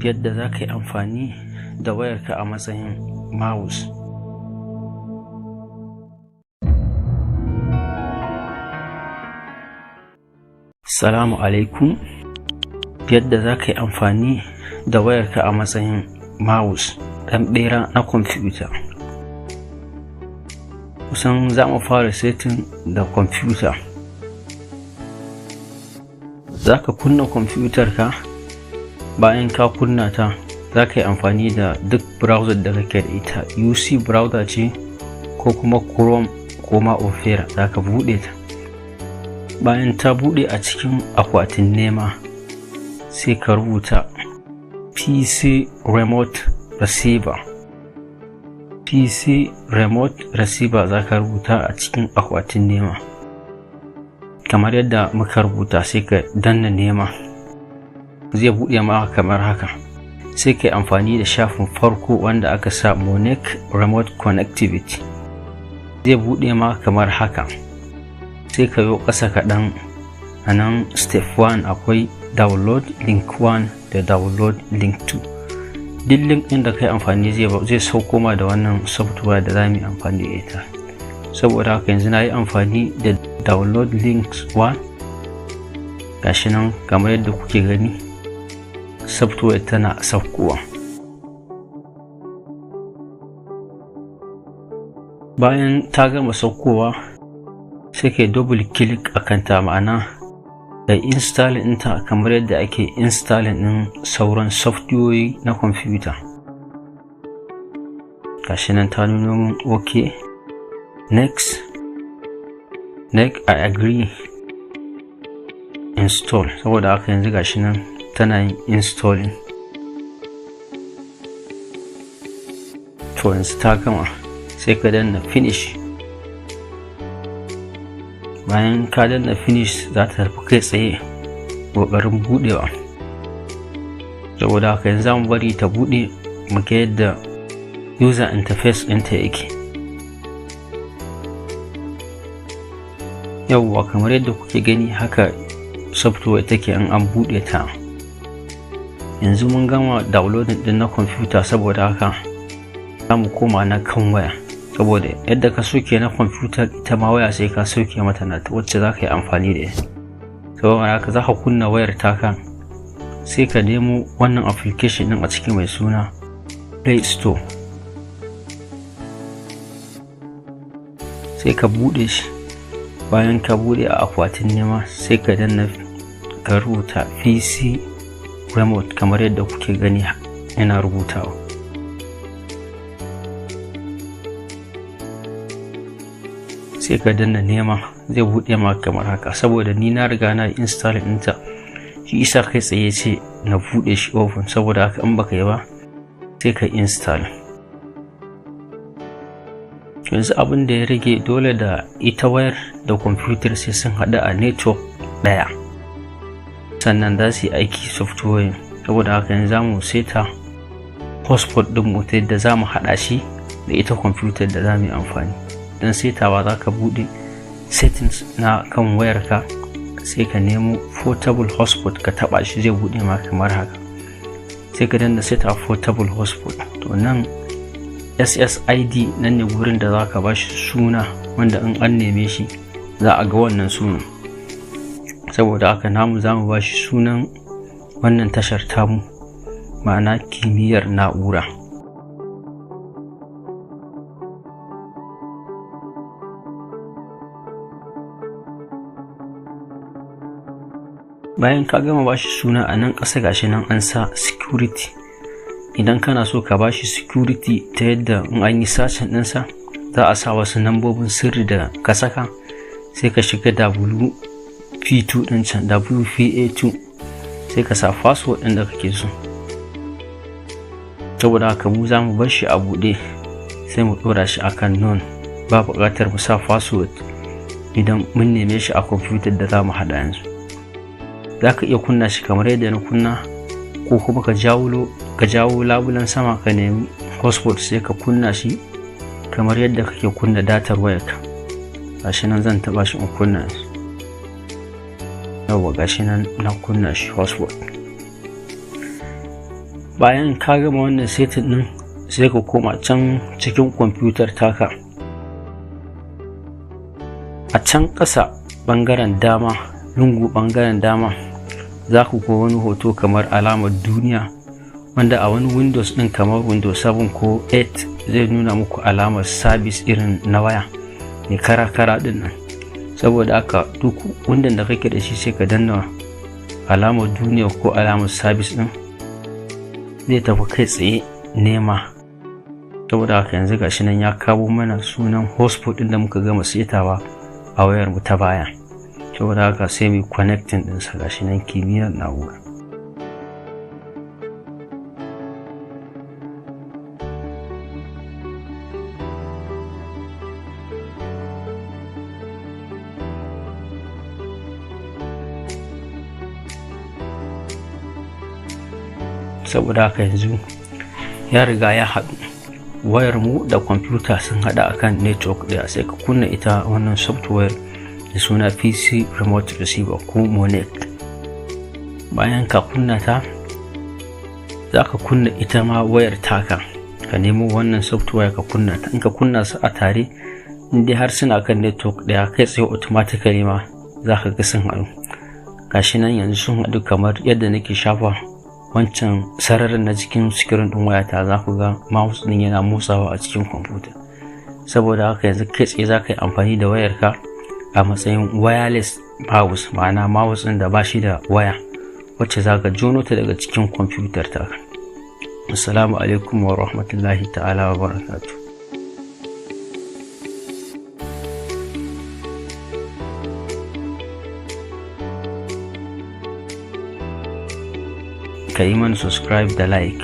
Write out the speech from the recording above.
Yadda za ka yi amfani da wayarka a matsayin mouse. Salamu alaikum. Yadda za ka yi amfani da wayarka a matsayin mouse, ɗan ɓera na kwamfuta. Kusan za mu fara setting da kwamfuta. Za ka kunna kwamfutar ka. Bayan ka kunna ta, za ka yi amfani da duk browser da kake da ita, UC Browser ce ko kuma Chrome ko ma Opera, za ka buɗe ta. Bayan ta buɗe, a cikin akwatin nema sai ka rubuta PC Remote Receiver. PC Remote Receiver za ka rubuta a cikin akwatin nema kamar yadda muka rubuta, sai ka danna nema. Zai buɗe maka kamar haka. Sai ka yi amfani da shafin farko wanda aka sa Monarch Remote Connectivity. Zai buɗe maka kamar haka. Sai ka yi ƙasa kaɗan. A nan step 1 akwai download link 1 da download link 2. Duk link ɗin da ka yi amfani zai sauko ma da wannan software da za mu yi amfani da ita. Saboda haka yanzu na yi amfani da download links 1. Gashi nan kamar yadda kuke gani, software tana saukowa. Bayan ta gama saukowa, sai ka double click a kanta, ma'ana da installing ɗinta kamar yadda ake installing ɗin sauran software na kwamfuta. Gashi nan ta nuno min OK, next, next, I agree, install. Saboda haka yanzu gashi nan tana yin installing. To, yanzu ta gama, sai ka danna finish. Bayan ka danna finish, za ta tafi kai tsaye ƙoƙarin buɗewa. Saboda haka yanzu za mu bari ta buɗe mu ga yadda user interface ɗinta yake. Yauwa, kamar yadda kuke gani, haka software take in an buɗe ta. Yanzu mun gama downloading ɗin na kwamfuta, saboda haka za mu koma na kan waya. Saboda yadda ka sauke na kwamfuta, ita ma waya sai ka sauke mata na wacce za ka yi amfani da ita. Saboda haka za ka kunna wayar taka, sai ka nemo wannan application ɗin a ciki mai suna Play Store, sai ka buɗe shi. Bayan ka buɗe, a akwatin nema sai ka danna, ka rubuta PC Remote kamar yadda kuke gani yana rubutawa. Sai ka danna nema, zai buɗe maka kamar haka. Saboda ni na riga na install ɗinta, shi isa kai tsaye ce na buɗe shi open. Saboda haka in baka yi ba, sai ka install. Yanzu abin da ya rage, dole da ita wayar da kwamfutar sai sun haɗu a network ɗaya, sannan za su yi aiki software. Saboda haka yanzu za mu seta hotspot ɗin mu ta yadda za mu haɗa shi da ita kwamfutar da za mu yi amfani. Don setawa, za ka buɗe settings na kan wayarka, sai ka nemo portable hotspot, ka taɓa shi. Zai buɗe ma kamar haka. Sai ka danna set up portable hotspot. To, nan SSID, nan ne gurin da za ka ba shi suna wanda in an neme shi za a ga wannan sunan. Saboda haka namu za mu ba shi sunan wannan tashar tamu, ma'ana Kimiyyar Na'ura. Bayan ka gama ba shi suna, a nan ƙasa gashi nan an sa security. Idan kana so ka bashi security ta yadda in an yi searching ɗinsa za a sa wasu nambobin sirri da ka saka, sai ka shiga WP2 ɗin can, WPA2, sai ka sa password ɗin da kake so. Saboda haka mu za mu bar shi a buɗe, sai mu ɗora shi akan none. Ba buƙatar mu sa password idan mun neme shi a kwamfutar da za mu haɗa. Yanzu za ka iya kunna shi kamar yadda na kunna, ko kuma ka jawo labulen sama, ka nemi hotspot, sai ka kunna shi kamar yadda kake kunna datar wayarka. Gashi nan zan taba shi in kunna shi. Yawwa, gashi nan na kunna shi hotspot. Bayan ka gama wannan setting ɗin, sai ka koma can cikin kwamfutar taka. A can ƙasa ɓangaren dama, lungu ɓangaren dama, za ku ga wani hoto kamar alamar duniya, wanda a wani Windows ɗin kamar Windows 7 ko 8 zai nuna muku alamar service irin na waya mai kara-kara ɗin nan. Saboda haka duk wanda da kake da shi, sai ka danna alamar duniya ko alamar service ɗin, zai tafi kai tsaye nema. Saboda haka yanzu gashi nan ya kawo mana sunan hotspot ɗin da muka gama setawa a wayar mu ta baya. Saboda haka sai mu connecting ɗinsa. Gashi nan, kimiyyar na'ura. Saboda haka yanzu ya riga ya haɗu, wayar mu da kwamfuta sun haɗu akan network ɗaya. Sai ka kunna ita wannan software da suna PC Remote Receiver ko Monect. Bayan ka kunna ta, za ka kunna ita ma wayar taka, ka nemo wannan software ka kunna ta. In ka kunna su a tare, in dai har suna kan network ɗaya, kai tsaye automatically ma za ka ga sun haɗu. Gashi nan yanzu sun haɗu. Kamar yadda nake shafa wancan sararin na cikin screen ɗin wayata, za ku ga mouse ɗin yana motsawa a cikin kwamfuta. Saboda haka yanzu kai tsaye za ka yi amfani da wayarka a matsayin wireless mouse, ma'ana mouse ɗin da ba shi da waya, wacce za ka jono ta daga cikin kwamfutar ta. Assalamu alaikum wa rahmatullahi ta'ala wa barakatuh. Ka yi mana subscribe da like.